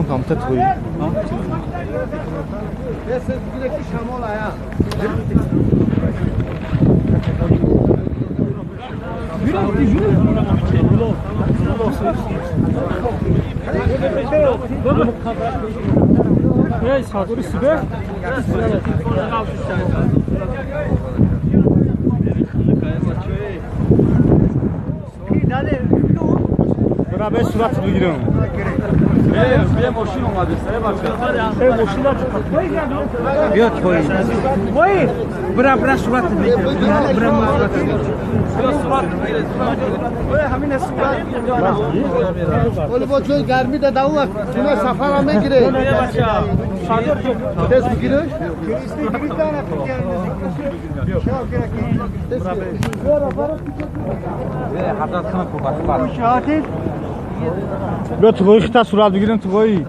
Телефон там та твой. Бра сурат бигирам. Бе мошин омади, саре бача. Биё твои. Бра бра сурат бигир. Бра сурат бигир. Сурат бигир. Ҳамин сурат. Вале бо ҷои гармӣ да даву хона сафар ҳам мегире. Тез бигириш? Биё туғои хита сурат бигирем туғои.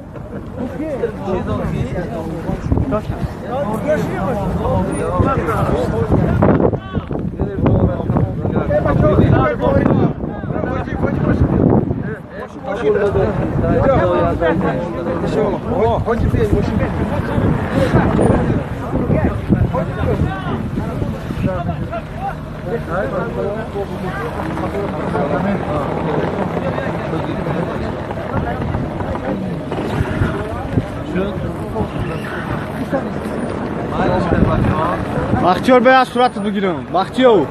Бахтиёр бе аз суратат бигирам. Бахтиёр.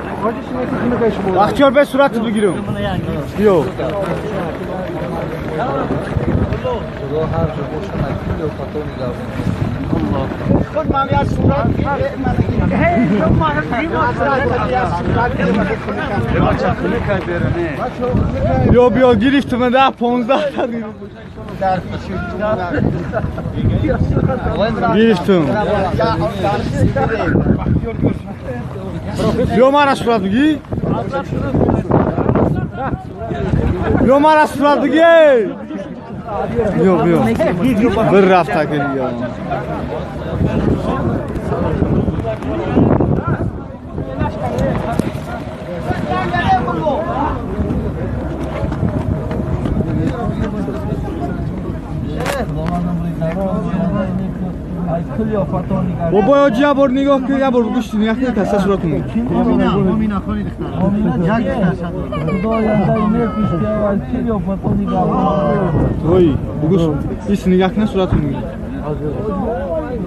Бахтиёр бе суратат бигирам. Биё. Биё биё гирифтам да 15 та гирифтам. Биё мара сурат бигир. Биё мара сурат бигир. Биё биё. Бир рафта ки биё. Бобои ҳоҷи як бор нигоҳ кун, як бор гӯшти нигоҳ кун, каса сурат кун. Ой, бугӯш, ис нигоҳ кун, сурат кун.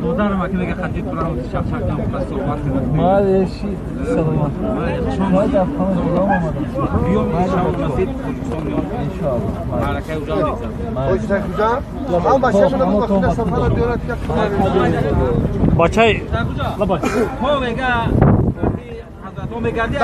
Додарам аки мега хатид бурам шақ-шақдан суҳбат кунам. Малеши саломат. Ма дар хона ҷудом омадам. Биём иншоалло насиб Тоҷикистон меём. Иншоалло. Маъракаи уҷа мегзарам. Ҳам бачаашона вақти сафара биёрад як Бачаи То мега ҳазратҳо мегардӣ.